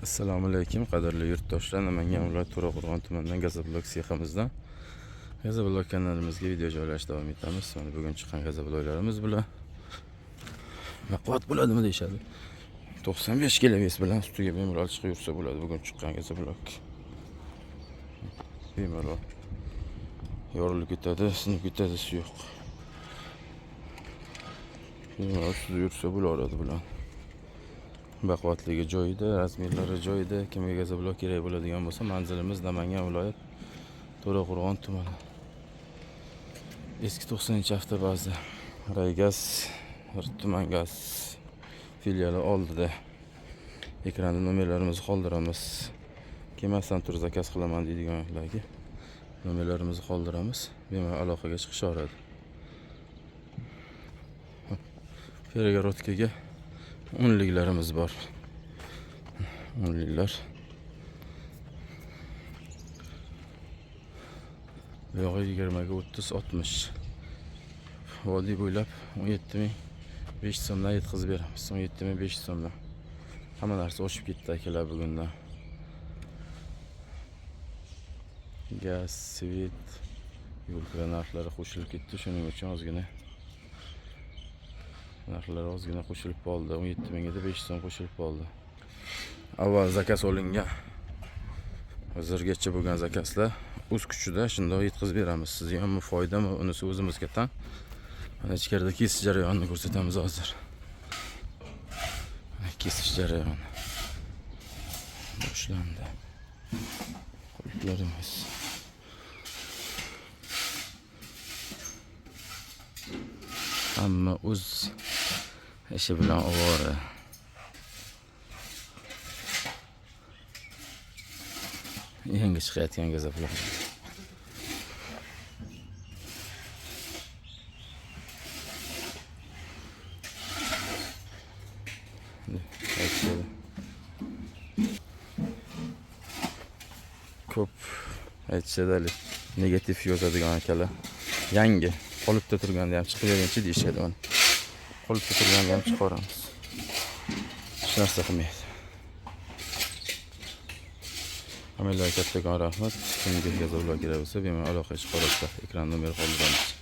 Assalomu alaykum, qadrli yurtdoshlar. Namangan viloyati To'raqo'rg'on tumanidan Gazoblok seximizdan Gazoblok kanalimizga video joylash davom etamiz. Mana bugun chiqqan gazobloklarimiz bular. Baquvvat bo'ladimi deyishadi. 95 kilo вес bilan ustiga bemalol chiqib yursa bo'ladi bugun chiqqan gazoblok. Bemalol yorilib ketadi, sinib ketadi, yo'q. Bemalol ustida yursa bo'laveradi bular. Baquvvatligi joyida, размер lari joyida. Kimga gazoblok kerak bo'ladigan bo'lsa, manzilimiz Namangan viloyat To'raqo'rg'on tumani. Eski 90-avtobaza, Raygaz, tuman gaz filiali oldida. Ekranda nomerlarimizni qoldiramiz. Kelmasdan turib заказ qilaman deydiganlarga nomerlarimizni qoldiramiz. Bemalol aloqaga chiqishaveradi. Перегородка ga o'nliklarimiz bor. O'nliklar. Bu yog'i 20 ga 30 60. Vodiy bo'ylab 17 500 so'mdan yetkazib beramiz. 17 500 so'mdan. Hamma narsa oshib ketdi akalar bugundan. Gaz, свет, yo'l kira narxlari qo'shilib ketdi. Shuning uchun ozgina narxlar ozgina qo'shilib qoldi. 17 mingga 500 so'm qo'shilib qoldi. Avval заказ olingan. Hozirgacha bo'lgan заказ lar o'z kuchida shundoq yetkazib beramiz. Sizga hammi foydami, unisi o'zimizga tan. Mana ichkarida kesish jarayonini ko'rsatamiz hozir. Mana kesish jarayoni boshlandi. Qulflarimiz. Hamma o'z ishi bilan ovora. Yangi chiqayotgan gazoblok. Aytishadi. Ko'p aytishadi hali negativ yozadigan akalar. Yangi qolipda turganda ham chiqib beringchi deyishadi mana. Qolipda turganda ham chiqaramiz. Hech narsa qilmaydi. Hammalarga kattakon rahmat. Kimga gazoblok kerak bo'lsa, bemalol aloqaga chiqaverasizlar. Ekran nomeri qoldiramiz.